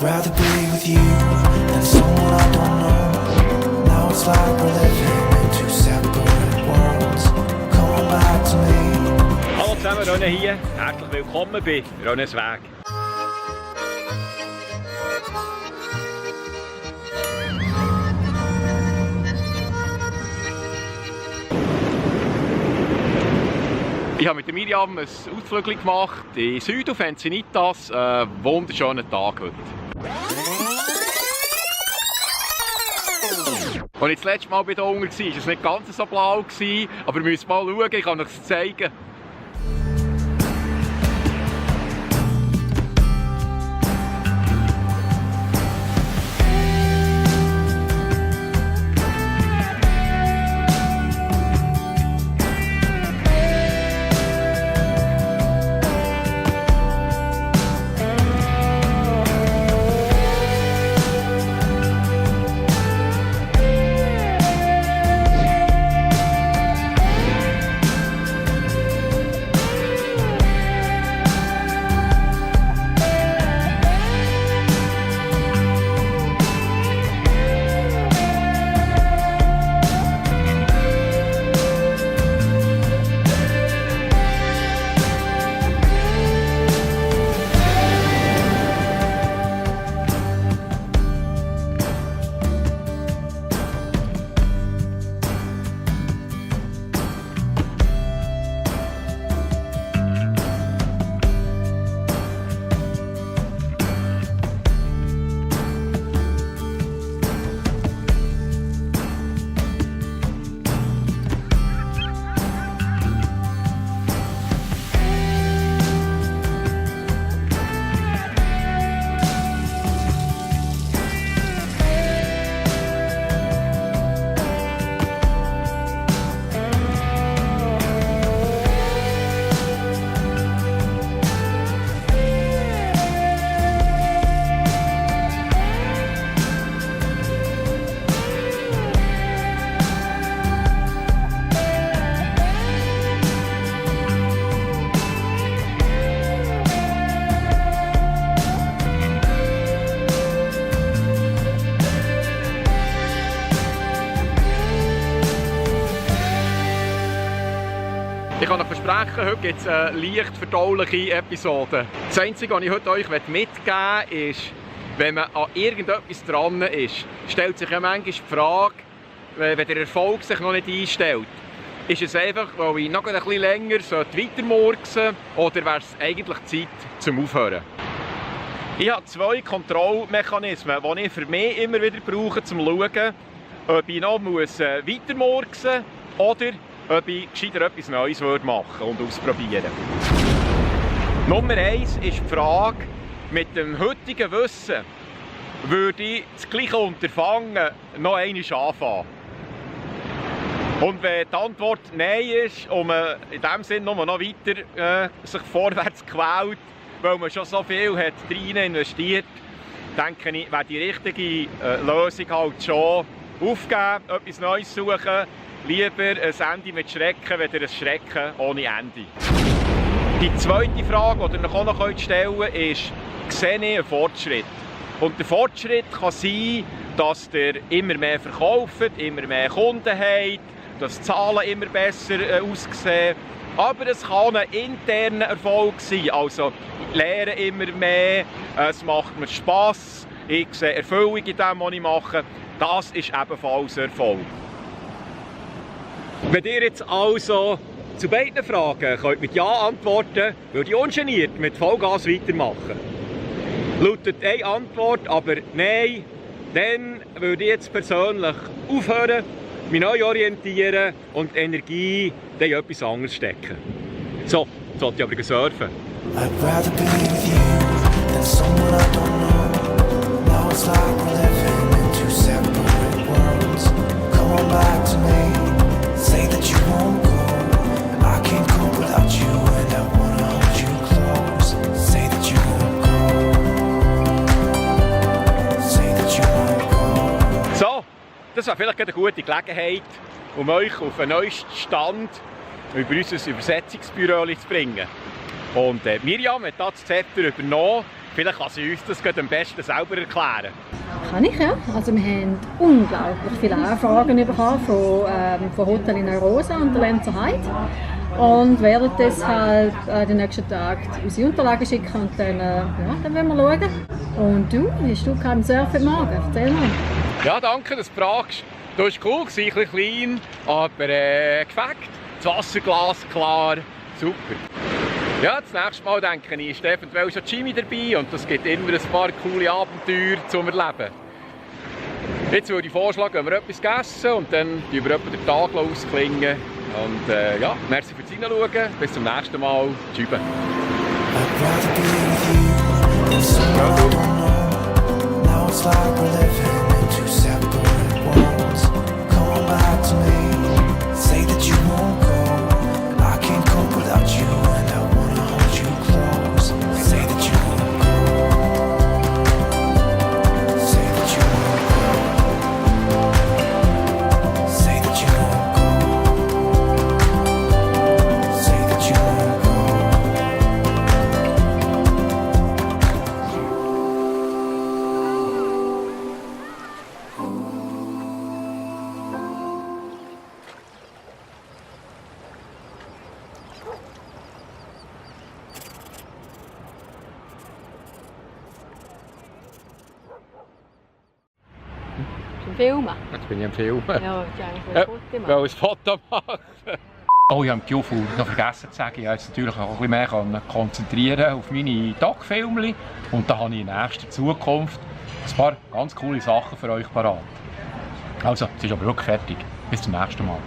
I'd rather be with you than someone I don't know. Now it's like we're living in two separate worlds. Come on back to me. Hallo zusammen, René hier. Herzlich willkommen bei Renés Weg. Ich habe mit der Miriam ein Ausflug gemacht in Süd auf Encinitas. Wunderschönen Tag heute. Als ich das letzte Mal hier unten war, war es nicht ganz so blau, aber wir müssen mal schauen, ich kann euch das zeigen. Ich kann euch versprechen, heute gibt es eine leicht verdauliche Episode. Das Einzige, was ich heute euch mitgeben möchte, ist, wenn man an irgendetwas dran ist, stellt sich ja manchmal die Frage, wenn der Erfolg sich noch nicht einstellt, ist es einfach, weil ich noch ein bisschen länger weitermurksen oder wäre es eigentlich Zeit zum Aufhören? Ich habe zwei Kontrollmechanismen, die ich für mich immer wieder brauche, um zu schauen, ob ich noch weitermurksen muss oder ob ich gescheiter etwas Neues machen und ausprobieren. Nummer 1 ist die Frage, mit dem heutigen Wissen würde ich das gleiche Unterfangen noch einmal anfangen. Und wenn die Antwort Nein ist und man in diesem Sinne nur noch weiter sich vorwärts quält, weil man schon so viel hat rein investiert, denke ich, wäre die richtige Lösung halt schon aufgeben, etwas Neues suchen. Lieber ein Ende mit Schrecken, als ein Schrecken ohne Ende. Die zweite Frage, die ihr euch auch noch stellen könnt, ist, sehe ich einen Fortschritt? Und der Fortschritt kann sein, dass ihr immer mehr verkauft, immer mehr Kunden habt, dass die Zahlen immer besser aussehen. Aber es kann ein interner Erfolg sein, also ich lerne immer mehr, es macht mir Spass, ich sehe Erfüllung in dem, was ich mache. Das ist ebenfalls Erfolg. Wenn ihr jetzt also zu beiden Fragen könnt mit Ja antworten, würde ich ungeniert mit Vollgas weitermachen. Lautet eine Antwort aber Nein, dann würde ich jetzt persönlich aufhören, mich neu orientieren und Energie in etwas anderes stecken. So, jetzt sollte ich aber surfen. I'd rather be with you than someone I don't know. Now it's like we're living in two separate worlds. Come on back to me. Say that you won't go. I can't cope without you and I wanna hold you close. Say that you won't go. Say that you won't go. So, das war vielleicht eine gute Gelegenheit, um euch auf einen neuesten Stand über unser Übersetzungsbüro zu bringen. Und Miriam hat das Zepter übernommen. Vielleicht kann sie uns das gerade am besten selber erklären. Kann ich, ja. Also wir haben unglaublich viele Anfragen bekommen von Hotel in Arosa und der Lenzer Heide. Und werden deshalb den nächsten Tag unsere Unterlagen schicken und dann, dann werden wir schauen. Und du, hast du keinen Surfen morgen? Erzähl mal. Ja, danke, dass du fragst. Das war cool, ein bisschen klein, aber gefegt. Das Wasserglas klar, super. Ja, das nächste Mal denke ich, ist eventuell schon Jimmy dabei und das gibt immer ein paar coole Abenteuer zum Erleben. Jetzt würde ich vorschlagen, wenn wir etwas essen und dann über den Tag ausklingen. Und ja, merci fürs Reinschauen. Bis zum nächsten Mal. Tschüss. I'd rather be with you than someone I don't know. Now it's like we're living in two separate worlds. Come on back to me, say that you won't go. I can't cope without you and I wanna hold you close. Say that you won't go. Say that you won't go. Say that you won't go. Say that you won't go. Zum Filmen? Jetzt bin ich am Filmen. Ja, ich eigentlich ein Foto machen. Ein Foto machen. Oh, ich habe die Jufu noch vergessen zu sagen. Ich konnte natürlich auch ein bisschen mehr konzentrieren auf meine Tagfilme. Und da habe ich in nächster Zukunft ein paar ganz coole Sachen für euch parat. Also, es ist aber wirklich fertig. Bis zum nächsten Mal.